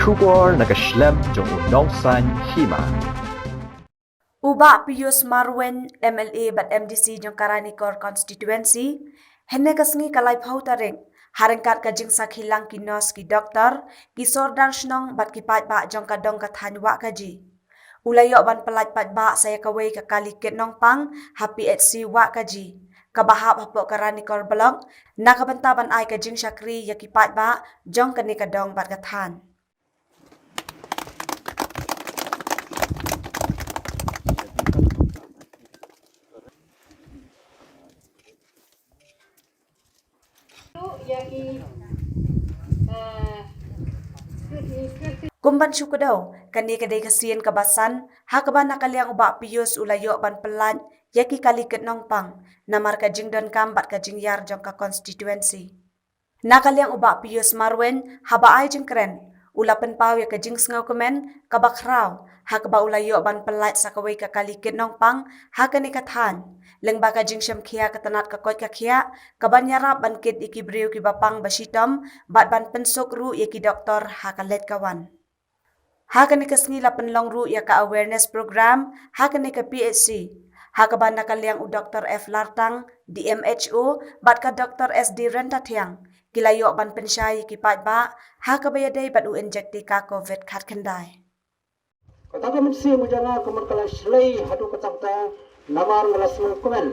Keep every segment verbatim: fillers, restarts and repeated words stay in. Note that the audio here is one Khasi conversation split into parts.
Khubor na ka shlem jong u nongsan hima. U Bah Pius Marwein, M L A bad M D C jong ka Ranikor Constituency, hynne ka sngi ka laiphew tarik, ha ryngkat ka jingsakhi lang ki nurse, ki doktor, ki sordar shnong bad ki paidbah jong ka dong ka thaiñ Wahkaji, u la ïoh ban pyllait paidbah sa ïa kawei ka kali kit nongpang ha P H C Wahkaji, kaba hap hapoh ka Ranikor Block, na ka bynta ban ai ka jingshakri ïa ki paidbah jong kane ka dong bad ka thaiñ. Kum ban shu kdew, kane ka dei ka sien kaba san ha kaba na ka liang u Bah Pius u la ïoh ban pyllait ïa ki kali kit nongpang namar ka jingdonkam bad ka jingïar jong ka constituency. Na ka liang u Bah Pius Marwein, haba ai jingkren, u la pynpaw ïa ka jingsngewkmen kaba khraw ha kaba u la ïoh ban pyllait sa kawei ka kali kit nongpang ha kane ka thaiñ, lyngba ka jingshemkhia ka tnat ka koit ka khiah kaban ïarap ban kit ïa ki briew kiba pang ba shitom bad ban pynsuk ruh ïa ki doktor ha ka leit ka wan. Ha kane ka sngi la pynlong ruh ïa ka awareness program ha kane ka P H C, ha kaba na ka liang u Doktor F Lartang, D M H O, bad ka Doktor S D Ryntathiang, ki la ïoh ban pynshai ïa ki paidbah ha kaba ïadei bad u inject tika Covid khatkhyndai. Kata ka mynsiem jong nga ka mut ka la shlei haduh katta katta namar nga la sngewkmen.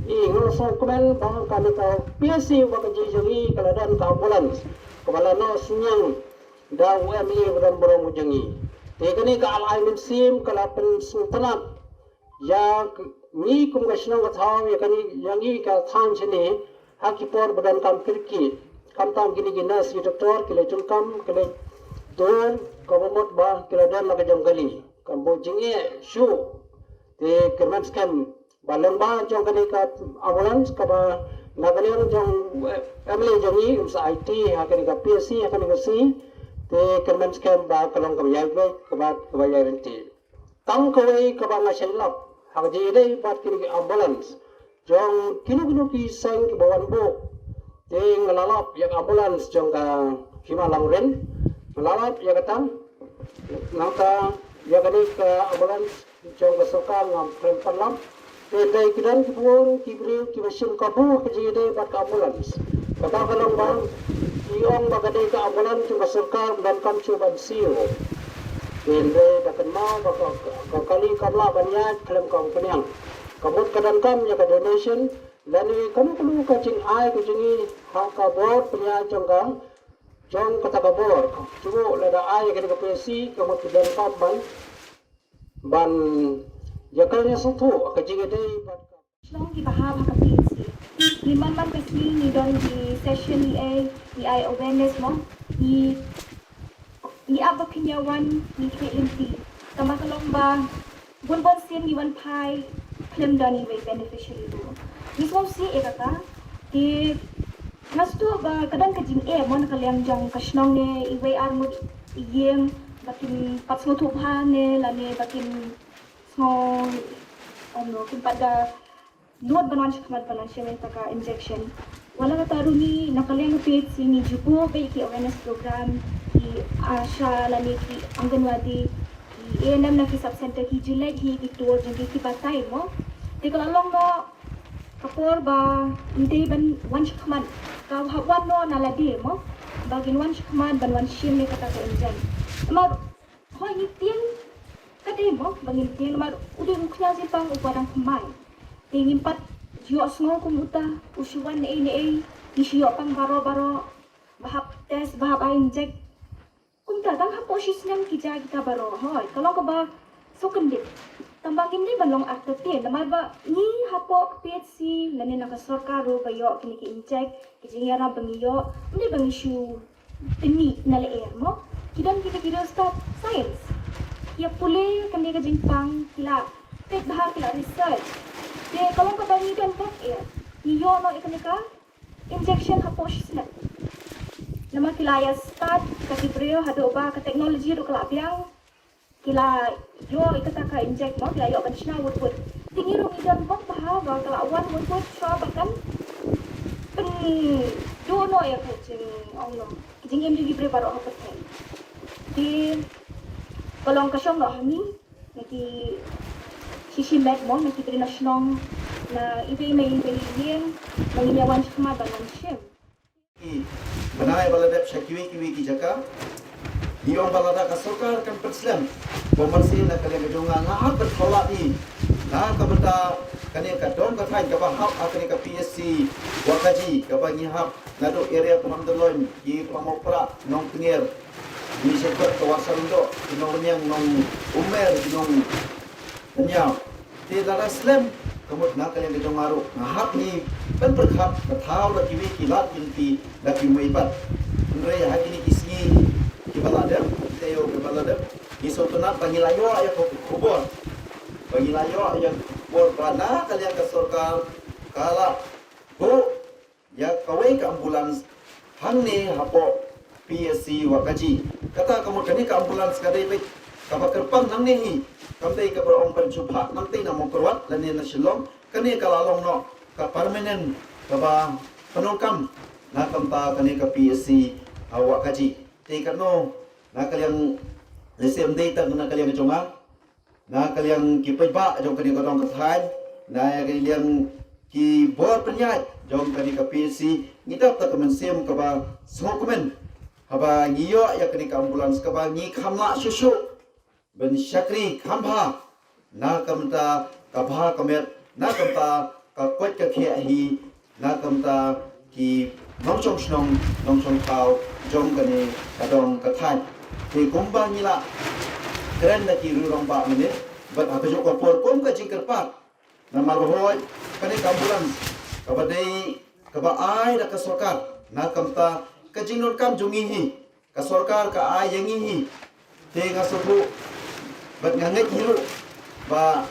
I nga la sngewkmen ba kane ka P H C Wahkaji jong i ka la don ka ambulance kaba la noh synñiang da u M L A ba don burom u jong i. Te kane ka al ai mynsiem ka la pynsngewtynnat ïa ngi kum ka shnong ka thaw, ïa kane, ïa ngi ka thaiñ shane ha ki por ba donkam kyrkieh. Khamtam kine ki nurse, ki doktor ki la jingkam, ki la dur, kaba mut ba ki la don la ka jong kali. Kam bun jingeh shuh. Te kyrmen skhem ba lyngba jong kane ka ambulance kaba na ka liang jong, eh, M L A jong i, um sa aiti ha kane ka P H C, ha kane ka C, te kyrmen skhem ba ka long kaba ïai beit, kaba, kaba ïai ryntih. Tang kawei kaba nga shait lap ha ka jingïadei bad kine ki ambulance jong kino kino ki seng kiba wan buh. Te nga la lap ïa ka ambulance jong ka Hima Langrin, nga la lap ïa kata, nangta ïa kane ka ambulance jong ka sorkar ngam kren palat. Te hynrei ki don ki bun ki briew kiba shim kabu ha ka jingïadei bad ka ambulance. Kata ka long ba ki ong ba ka dei ka ambulance jong ka sorkar, ba donkam shuh ban siew. Te hynrei da kynmaw ba ka, ka, ka kali kam lah ban ïaid khlem ka umphniang. Ka mut ka donkam ïa ka donation lane kano kano ka jingai ka jong ngi ha ka bor pynïaid jong ka, jong kata ka bor. Shuh lada ai ïa kane ka P H C ka mut ka donkam ban, ban ïa ka, ïa sngewthuh ka jingïadei bad ka shnong kiba hap ha ka P H C. Ngi man man ka sngi ngi don ki session, ngi ai, ngi ai awareness mo. Ngi, ngi ap ba phin ïa wan, ngi khreh lynti. Tangba ka long ba bun bun sien ngi wan phai khlem don iwei beneficiary ruh. Ngi sngewsih ïa kata. Te nga sngewthuh ba ka don ka jingeh mo na ka liang jong ka shnong ne iwei ar ngut ïing ba kin pat sngewthuh bha ne lane ba kin sngew, um, kin pat da nud ban wan shakhmat ban wan shim ïa kata ka injection. Wat la katta ruh ngi na ka liang ka P H C ngi ju buh beit ki awareness program, ki ASHA lane ki Anganwadi, ki A N M na ki sub center ki ju leit hi ki tour jong ki, ki batai mo. Te ka la long noh ka por ba ngi dei ban wan shakhmat, ka hap wan noh na lade mo, ba kin wan shakhmat ban wan shim ïa kata ka injection. Namar hooid ngi tieng, ka dei mo ba ngin tieng namar u dei u khñiang jingpang uba dang thymmai. Te ngim pat ïohsngew kum uta u shu wan ne ei ne ei, ngi shu ïoh pang baroh baroh, ba hap test, ba hap ai inject. Kumta tang hapoh shisnem ki jia kita baroh, hooid ka long kaba sngewkyndit. Tangba ngim dei ban long artatien namar ba ngi hapoh P H C lane na ka sorkar ruh ba ïoh kine ki inject, ki jingïarap ba ngi ïoh, ym dei ba ngi shu pyni na lyer mo. Ki don kita ki riewstad science, ki ïa pule kane ka jingpang, ki la peit bha, ki la research. Te ka long kaba ngi don bok eh, ngi ïoh noh ïa kane ka injection hapoh shisnem. Namar ki la ïa start ka ki briew haduh ba ka technology ruh ka la biang. Ki la ïoh ïa kata ka inject mo, ki la ïoh ban shna wut wut. Te ngi ruh ngi don bok bha ba ka la wan wut wut shuwa ba kan pynduh noh ïa ka jing, ong noh, ka jingim jong ki briew baroh ha pyrthei. Te ka long ka shong noh ha ngi na ki shishi met mo, na ki briew na shnong, na iwei ma iwei ïing, ba ngin ïa wan shakhmat ban wan shim. Ki bnai ba la dep sha kiwei kiwei ki jaka. Ngi ong ba lada ka sorkar kan pynslem, ba mynsiem na ka liang ka jong nga nga hap ban thaw lad hi. Na ka bynta kane ka dong ka thaiñ kaba hap ha kane ka P S C Wahkaji, kaba ngi hap naduh area Pamdalon, ki Pamawprah, Nongtnger, ngi sha ka Warsaryndoh, ki Nongriang, Nongummer, ki Nongriang. Te lada slem, ka mut na ka liang ka jong nga ruh nga hap ngi pynpyrkhat ka thaw da kiwei ki lad ki lynti da ki mei pat. Hynrei ha kine ki sngi kiba la dep, ki taïew kiba la dep, ngi sngewtynnat ba ngi la ïoh ïa ka khubor, ba ngi la ïoh ïa ka khubor ba na ka liang ka sorkar ka la buh ïa kawei ka ambulance hangne hapoh P S C Wahkaji. Kata ka mut kane ka ambulance ka dei beit kaba kyrpang nangne hi, kam dei kaba ong ban shu phah nangtei na Mawkyrwat lane na Shillong. Kane ka la long noh ka permanent kaba pyndonkam na ka bynta kane ka P S C ha Wahkaji. Te katno na ka liang, lehse ym dei tang na ka liang jong nga, na ka liang ki paidbah jong kane ka dong ka thaiñ, na ka liang ki bor pynïaid jong kane ka P S C, ngi dap da ka mynsiem kaba sngewkmen haba ngi ïoh ïa kane ka ambulance kaba ngi kham lah shuh shuh ban shakri kham bha na ka bynta ka bha ka miat, na ka bynta ka koit ka khiah hi, na ka bynta ki nongshong shnong nongshong thaw jong kane ka dong ka thaiñ. Te kumba ngi la kren na ki rangbah mynne bad ha kajuh ka por kum ka jingkyrpad, namar ba hooid kane ka ambulance kaba dei kaba ai da ka sorkar na ka bynta ka jingdonkam jong ngi hi. Ka sorkar ka ai ïa ngi hi. Te nga sngewthuh bad nga ngeit hi ruh ba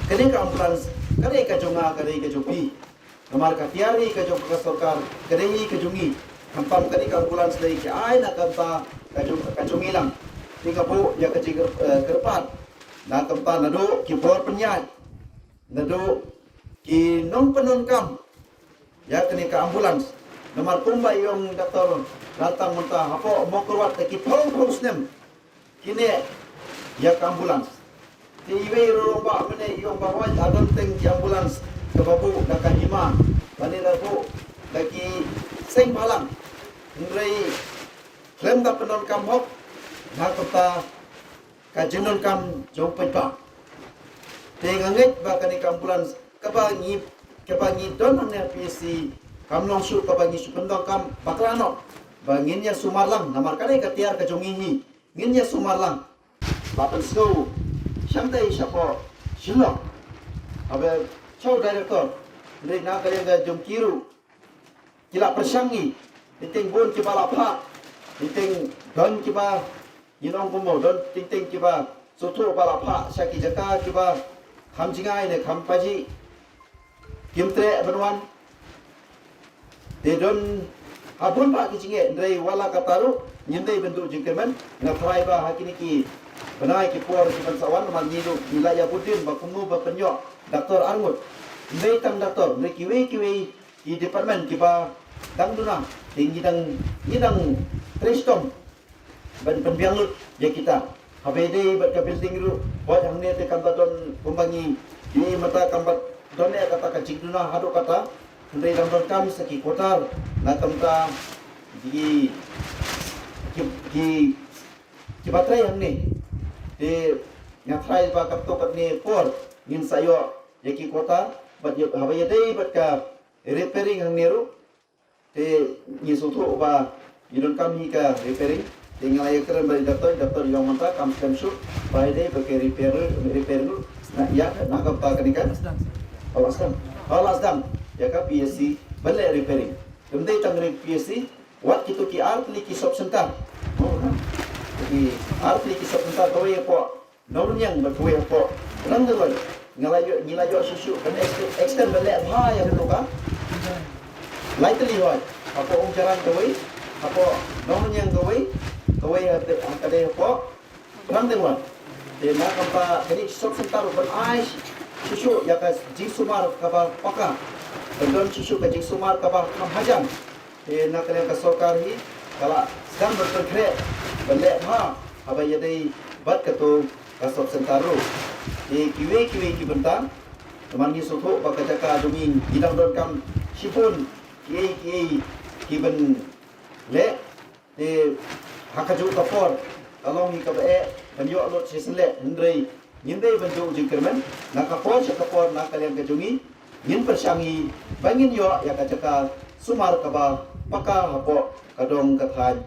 kane ka ambulance ka dei ka jong nga, ka dei ka jong phi. Namar ka tiar hi ka jong ka sorkar, ka dei hi ka jong ngi. Khamtam kane ka ambulance dei ki ai na ka bynta ka jong, ka jong ngi lang. Te nga buh ïa ka jing, eh, kyrpad na ka bynta naduh ki bor pynïaid, naduh ki nongpyndonkam ïa kane ka ambulance. Namar kumba i ong Doctor Laltang mynta, hapoh Mawkyrwat da ki phew phew snem kine ïa ka ambulance. Te iwei ruh ba mynne i ong ba hooid, ha don teng ki ambulance kaba buh da ka hima, lane da buh da ki seng bhalang. Hynrei khlem da pyndonkam hok na ka bynta ka jingdonkam jong paidbah. Te nga ngeit ba kane ka ambulance kaba ngi, kaba ngi don hangne ha P S C kam long shuh kaba ngi shu pyndonkam bakla noh, ba ngin ïa sumar lang, namar ka dei ka tiar ka jong ngi hi, ngin ïa sumar lang. Ba pynsngew shangtai shapoh Shillong, haba shaw director, hynrei na ka liang ka jong ki ruh ki la pyrshang ngi. Teng teng bun kiba la phah, teng teng don kiba, ngi ong kumno, don teng teng kiba sngewthuh ba la phah sha ki jaka kiba kham jngai ne kham pajih, kim treh ban wan. Te don ha bun bah ki jingeh, hynrei wat la katta ruh ngim dei ban duh jingkyrmen. Nga tharai ba ha kine ki bnai ki por ki ban sa wan, namar ngi ruh ngi la ïa bud dien ba kumno ba pynïoh doctor arngut. Ym dei tang doctor, hynrei kiwei kiwei ki department kiba dang duna, te ngi dang, ngi dang trei shitom ban pynbiang lut ïa kita. Haba ïadei bad ka building ruh, hooid hangne te kam da don kumba ngi ïohi mynta, kam da don ïa kata ka jingduna haduh katta, hynrei dang donkam sa ki quarter na ka bynta ki, ki, ki, kiba trei hangne. Te nga tharai ba katto katne por ngin sa ïoh ïa ki quarter, bad ïa, haba ïadei bad ka repairing hangne ruh, te ngi sngewthuh ba ngi donkam hi ka repairing. Te nga la ïakren bad i doctor, i doctor i ong mynta kam skhem shuh ba ïadei bad ka repair, repairing ruh. Na ïa na ka bynta kane ka, oh, la sdang. Oh, la sdang ïa ka P S C ban leh repairing. Kam dei tang re P S C, wat kito ki ar tylli ki sub center. Ki ar tylli ki sub center, kawei hapoh Nongriang bad kawei hapoh Rangdaluain. Nga la ïoh, ngi la ïoh shuh shuh ban extend, extend ban leh bha ïa kano ka lai tylli, hooid. Hapoh Umjaran kawei, hapoh Nongriang kawei, kawei ha, ha ka dei hapoh Rangdaluain. Te na ka bynta kane sub center ban ai shuh shuh ïa ka jingsumar kaba paka, ban don shuh shuh ka jingsumar kaba kham hajan. Te na ka liang ka sorkar hi ka la Kan ban pynkhreh ban leh bha haba ïadei bad kato ka sub center ruh. Te kiwei kiwei ki bynta, te man ngi sngewthuh ba ka jaka jong ngi ngi dang donkam shibun kiei kiei ki ban leh. Te ha kajuh ka por ka long hi kaba eh ban ïoh lut shisien leh, hynrei ngin dei ban ju jingkyrmen na ka por sha ka por na ka liang ka jong ngi. Ngin pyrshang hi ba ngin ïoh ïa ka jaka sumar kaba paka hapoh ka dong ka thaiñ